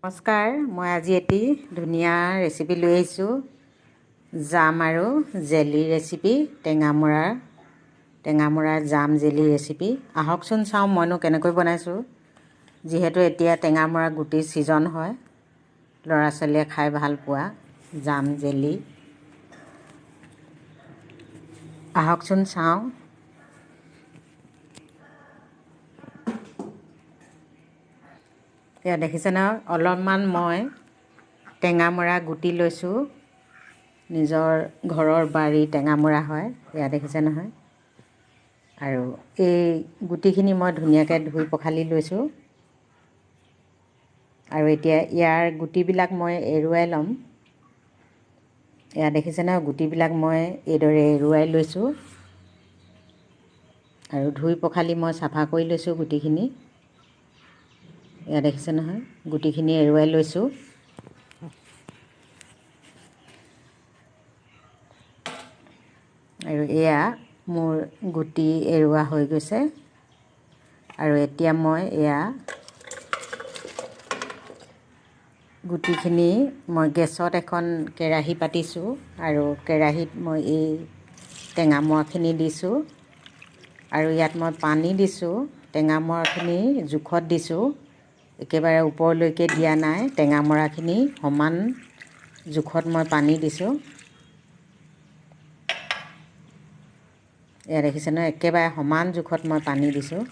নমস্কাৰ, মই আজি এটি ধুনীয়া ৰেচিপি লৈ আহিছোঁ। জাম আৰু জেলি ৰেচিপি, টেঙামৰাৰ জাম জেলি ৰেচিপি। আহকচোন চাওঁ মইনো কেনেকৈ বনাইছোঁ। যিহেতু এতিয়া টেঙামৰা গুটিৰ ছিজন হয়, ল'ৰা ছোৱালীয়ে খাই ভাল পোৱা জাম জেলি। আহকচোন চাওঁ। এয়া দেখিছে নহয়, অলপমান মই টেঙামৰা গুটি লৈছোঁ। নিজৰ ঘৰৰ বাৰীৰ টেঙামৰা হয়, এয়া দেখিছে নহয়। আৰু এই গুটিখিনি মই ধুনীয়াকৈ ধুই পখালি লৈছোঁ। আৰু এতিয়া ইয়াৰ গুটিবিলাক মই এৰুৱাই ল'ম। এয়া দেখিছে নহয়, গুটিবিলাক মই এইদৰে এৰুৱাই লৈছোঁ। আৰু ধুই পখালি মই চাফা কৰি লৈছোঁ গুটিখিনি। এয়া দেখিছে নহয়, গুটিখিনি এৰুৱাই লৈছোঁ। আৰু এয়া মোৰ গুটি এৰুৱা হৈ গৈছে। আৰু এতিয়া মই এয়া গুটিখিনি মই গেছত এখন কেৰাহী পাতিছোঁ। আৰু কেৰাহীত মই এই টেঙামৰাখিনি দিছোঁ। আৰু ইয়াত মই পানী দিছোঁ। টেঙামৰাখিনি জোখত দিছোঁ, একেবাৰে ওপৰলৈকে দিয়া নাই। টেঙামৰাখিনি সমান জোখত মই পানী দিছোঁ। এয়া দেখিছে নহয়, একেবাৰে সমান জোখত মই পানী দিছোঁ।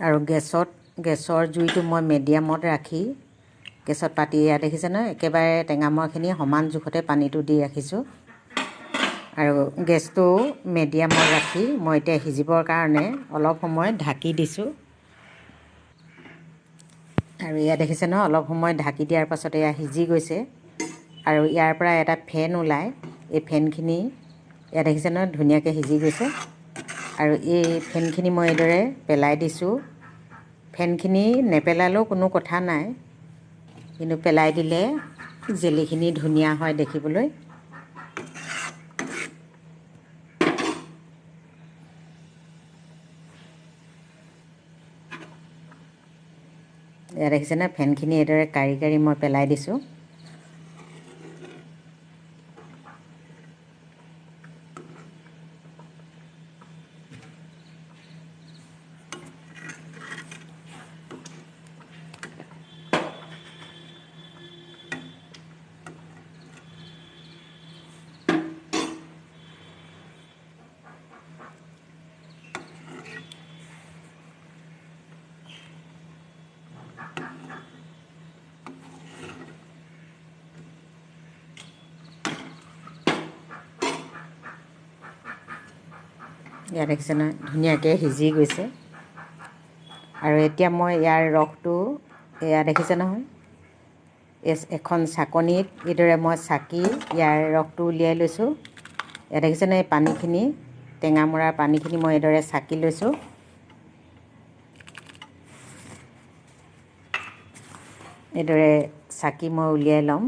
আৰু গেছৰ জুইটো মই মিডিয়ামত ৰাখি গেছত পাতি, এয়া দেখিছে নহয়, একেবাৰে টেঙামৰাখিনি সমান জোখতে পানীটো দি ৰাখিছোঁ। আৰু গেছটো মিডিয়ামত ৰাখি মই এতিয়া সিজিবৰ কাৰণে অলপ সময় ঢাকি দিছোঁ। আৰু এয়া দেখিছে নহয়, অলপ সময় ঢাকি দিয়াৰ পাছত এয়া সিজি গৈছে। আৰু ইয়াৰ পৰা এটা ফেন ওলায়, এই ফেনখিনি এয়া দেখিছে নহয়, ধুনীয়াকৈ সিজি গৈছে। আৰু এই ফেনখিনি মই এইদৰে পেলাই দিছোঁ। ফেনখিনি নেপেলালেও কোনো কথা নাই, কিন্তু পেলাই দিলে জেলিখিনি ধুনীয়া হয় দেখিবলৈ। এয়া দেখিছেনে, ফেনখিনি এইদৰে কাঢ়ি কাঢ়ি মই পেলাই দিছোঁ। ইয়াত দেখিছে নহয়, ধুনীয়াকৈ সিজি গৈছে। আৰু এতিয়া মই ইয়াৰ ৰসটো, এয়া দেখিছে নহয়, এই এখন চাকনিত এইদৰে মই চাকি ইয়াৰ ৰসটো উলিয়াই লৈছোঁ। ইয়াত দেখিছে নহয়, এই পানীখিনি, টেঙামৰাৰ পানীখিনি মই এইদৰে চাকি লৈছোঁ। এইদৰে চাকি মই উলিয়াই ল'ম।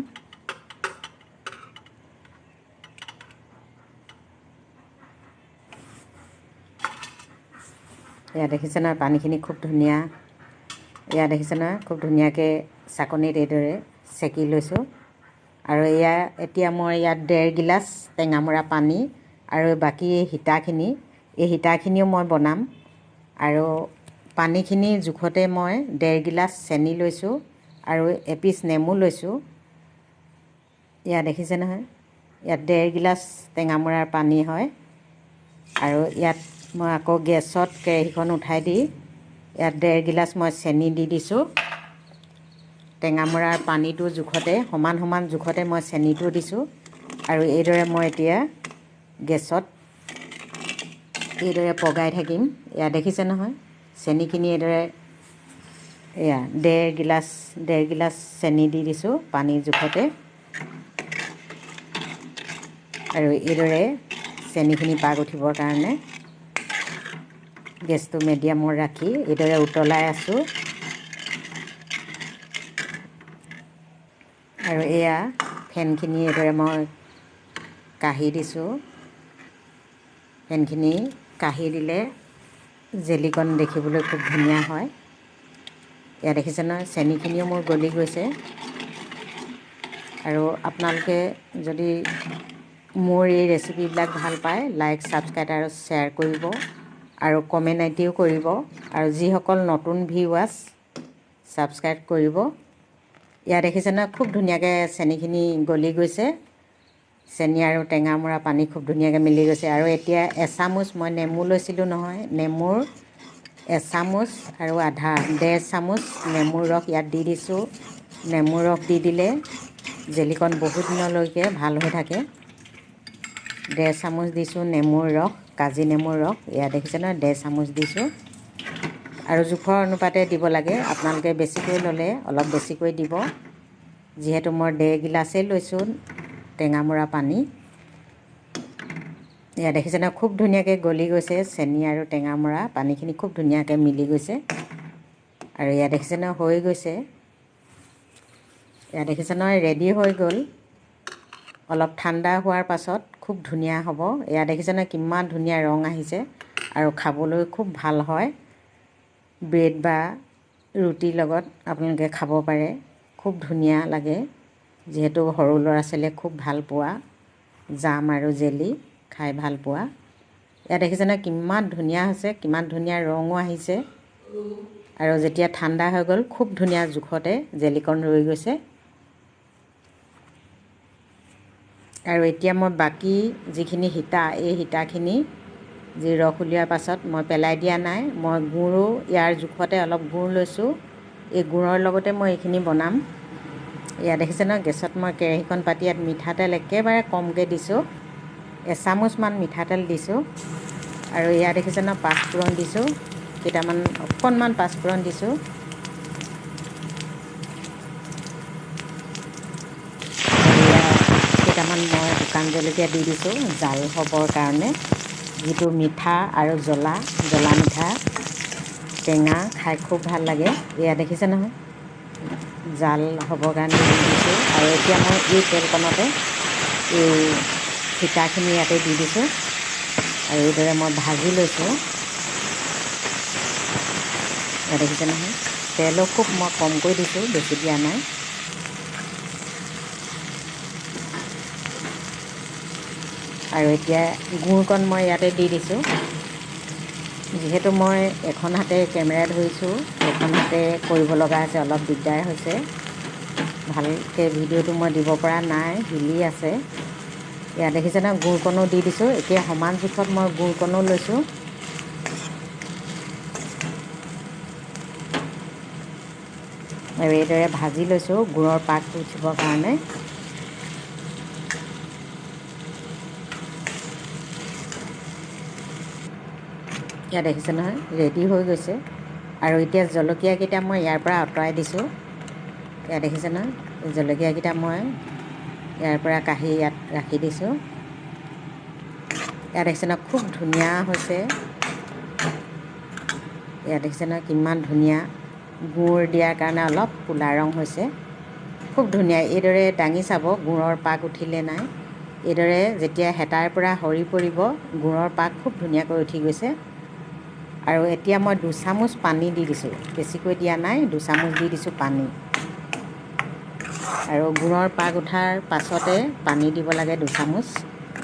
এয়া দেখিছে নহয়, পানীখিনি খুব ধুনীয়া। এয়া দেখিছে নহয়, খুব ধুনীয়াকৈ চাকনিত এইদৰে চেকি লৈছোঁ। আৰু এয়া এতিয়া মই ইয়াত 1.5 গিলাচ টেঙামৰা পানী আৰু বাকী এই সীতাখিনি, এই সীতাখিনিও মই বনাম। আৰু পানীখিনি জোখতে মই 1.5 গিলাচ চেনি লৈছোঁ আৰু এপিচ নেমু লৈছোঁ। এয়া দেখিছে নহয়, ইয়াত 1.5 গিলাচ টেঙামৰাৰ পানী হয়। আৰু ইয়াত মই আকৌ গেছত কেৰাহীখন উঠাই দি ইয়াত 1.5 গিলাচ মই চেনি দি দিছোঁ। টেঙামৰাৰ পানীটো জোখতে, সমান সমান জোখতে মই চেনিটো দিছোঁ। আৰু এইদৰে মই এতিয়া গেছত এইদৰে পগাই থাকিম। এয়া দেখিছে নহয়, চেনিখিনি এইদৰে এয়া 1.5 গিলাচ চেনি দি দিছোঁ পানীৰ জোখতে। আৰু এইদৰে চেনিখিনি পাক উঠিবৰ কাৰণে গেছটো মিডিয়ামত ৰাখি এইদৰে উতলাই আছোঁ। আৰু এয়া ফেনখিনি এইদৰে মই কাঢ়ি দিছোঁ। ফেনখিনি কাঢ়ি দিলে জেলিকণ দেখিবলৈ খুব ধুনীয়া হয়। ইয়াত দেখিছে নহয়, চেনিখিনিও মোৰ গলি গৈছে। আৰু আপোনালোকে যদি মোৰ এই ৰেচিপিবিলাক ভাল পায়, লাইক, ছাবস্ক্ৰাইব আৰু শ্বেয়াৰ কৰিব আৰু কমেণ্ট এটিও কৰিব। আৰু যিসকল নতুন ভিউৱাৰ্ছ, ছাবস্ক্ৰাইব কৰিব। ইয়াত দেখিছে নহয়, খুব ধুনীয়াকৈ চেনিখিনি গলি গৈছে। চেনি আৰু টেঙামৰা পানী খুব ধুনীয়াকৈ মিলি গৈছে। আৰু এতিয়া এচামুচ মই নেমু লৈছিলোঁ নহয়, নেমুৰ এচামুচ আৰু আধা, 1.5 চামুচ নেমুৰ ৰস ইয়াত দি দিছোঁ। নেমুৰ ৰস দি দিলে জেলিকণ বহুত দিনলৈকে ভাল হৈ থাকে। 1.5 চামুচ দিছোঁ নেমুৰ ৰস, কাজি নেমুৰ ৰস। এয়া দেখিছে নহয়, 1.5 চামুচ দিছোঁ। আৰু জোখৰ অনুপাতে দিব লাগে, আপোনালোকে বেছিকৈ ল'লে অলপ বেছিকৈ দিব। যিহেতু মই 1.5 গিলাচেই লৈছোঁ টেঙামৰা পানী। এয়া দেখিছে নহয়, খুব ধুনীয়াকৈ গলি গৈছে। চেনি আৰু টেঙামৰা পানীখিনি খুব ধুনীয়াকৈ মিলি গৈছে। আৰু এয়া দেখিছে নহয়, হৈ গৈছে। এয়া দেখিছে নহয়, ৰেডি হৈ গ'ল। অলপ ঠাণ্ডা হোৱাৰ পাছত খুব ধুনীয়া হ'ব। এয়া দেখিছে নহয়, কিমান ধুনীয়া ৰং আহিছে আৰু খাবলৈ খুব ভাল হয়। ব্ৰেড বা ৰুটিৰ লগত আপোনালোকে খাব পাৰে, খুব ধুনীয়া লাগে। যিহেতু সৰু ল'ৰা ছোৱালীয়ে খুব ভাল পোৱা জাম আৰু জেলি খাই ভাল পোৱা। এয়া দেখিছে নহয়, কিমান ধুনীয়া হৈছে, কিমান ধুনীয়া ৰঙো আহিছে। আৰু যেতিয়া ঠাণ্ডা হৈ গ'ল, খুব ধুনীয়া জোখতে জেলিকণ ৰৈ গৈছে। আৰু এতিয়া মই বাকী যিখিনি সীতা, এই সীতাখিনি যি ৰস উলিওৱাৰ পাছত মই পেলাই দিয়া নাই। মই গুড়ো ইয়াৰ জোখতে অলপ গুড় লৈছোঁ। এই গুড়ৰ লগতে মই এইখিনি বনাম। এয়া দেখিছে নহয়, গেছত মই কেৰাহীখন পাতি ইয়াত মিঠাতেল একেবাৰে কমকৈ দিছোঁ, এচামুচমান মিঠাতেল দিছোঁ। আৰু এয়া দেখিছে নহয়, পাঁচফোৰণ দিছোঁ, কেইটামান অকণমান পাঁচফোৰণ দিছোঁ। এয়া কেইটামান মই শুকান জলকীয়া দি দিছোঁ জাল হ'বৰ কাৰণে। যিটো মিঠা আৰু জ্বলা, জ্বলা মিঠা টেঙা খাই খুব ভাল লাগে। এয়া দেখিছে নহয়, জাল হ'বৰ কাৰণে দি দিছোঁ। আৰু এতিয়া মই এই তেলকণতে এই সীতাখিনি ইয়াতে দি দিছোঁ। আৰু এইদৰে মই ভাজি লৈছোঁ। এয়া দেখিছে নহয়, তেলো খুব মই কমকৈ দিছোঁ, বেছি দিয়া নাই। আৰু এতিয়া গুড়কণ মই ইয়াতে দি দিছোঁ। যিহেতু মই এখন হাতে কেমেৰা ধৰিছোঁ, এখন হাতে কৰিব লগা হৈছে, অলপ দিগদাৰ হৈছে। ভালকৈ ভিডিঅ'টো মই দিব পৰা নাই, হিলি আছে। এয়া দেখিছে নহয়, গুড়কণো দি দিছোঁ। এতিয়া সমান জোখত মই গুড়কণো লৈছোঁ। আৰু এইদৰে ভাজি লৈছোঁ গুড়ৰ পাকটো উঠিবৰ কাৰণে। এয়া দেখিছে নহয়, ৰেডি হৈ গৈছে। আৰু এতিয়া জলকীয়াকেইটা মই ইয়াৰ পৰা আঁতৰাই দিছোঁ। এয়া দেখিছে নহয়, জলকীয়াকেইটা মই ইয়াৰ পৰা কাঢ়ি ইয়াত ৰাখি দিছোঁ। এয়া দেখিছে নহয়, খুব ধুনীয়া হৈছে। এয়া দেখিছে নহয়, কিমান ধুনীয়া। গুড় দিয়াৰ কাৰণে অলপ ক'লা ৰং হৈছে, খুব ধুনীয়া। এইদৰে দাঙি চাব গুড়ৰ পাক উঠিলে নাই। এইদৰে যেতিয়া হেতাৰ পৰা সৰি পৰিব, গুড়ৰ পাক খুব ধুনীয়াকৈ উঠি গৈছে। আৰু এতিয়া মই 2 চামুচ পানী দি দিছোঁ, বেছিকৈ দিয়া নাই, 2 চামুচ দি দিছোঁ পানী। আৰু গুড়ৰ পাক উঠাৰ পাছতে পানী দিব লাগে 2 চামুচ।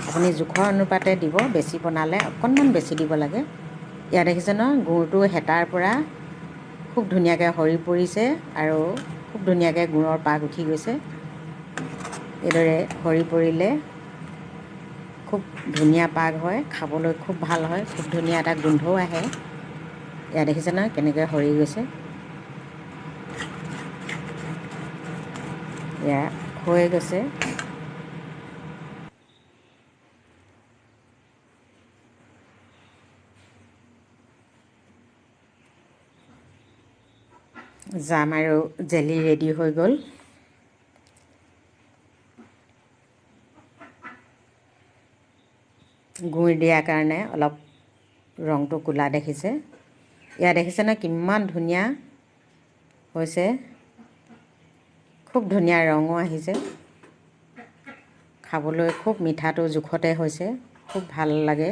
আপুনি জোখৰ অনুপাতে দিব, বেছি বনালে অকণমান বেছি দিব লাগে। ইয়াত দেখিছে নহয়, গুড়টো হেতাৰ পৰা খুব ধুনীয়াকৈ সৰি পৰিছে আৰু খুব ধুনীয়াকৈ গুড়ৰ পাক উঠি গৈছে। এইদৰে সৰি পৰিলে খুব ধুনীয়া পাক হয়, খাবলৈ খুব ভাল হয়, খুব ধুনীয়া এটা গোন্ধও আহে। এয়া দেখিছে নহয়, কেনেকৈ সৰি গৈছে। এয়া হৈ গৈছে। জাম আৰু জেলি ৰেডি হৈ গ'ল। গুড় দিয়াৰ কাৰণে অলপ ৰংটো ক'লা দেখিছে। এয়া দেখিছে নহয়, কিমান ধুনীয়া হৈছে, খুব ধুনীয়া ৰঙো আহিছে। খাবলৈ খুব মিঠাটো জোখতে হৈছে, খুব ভাল লাগে।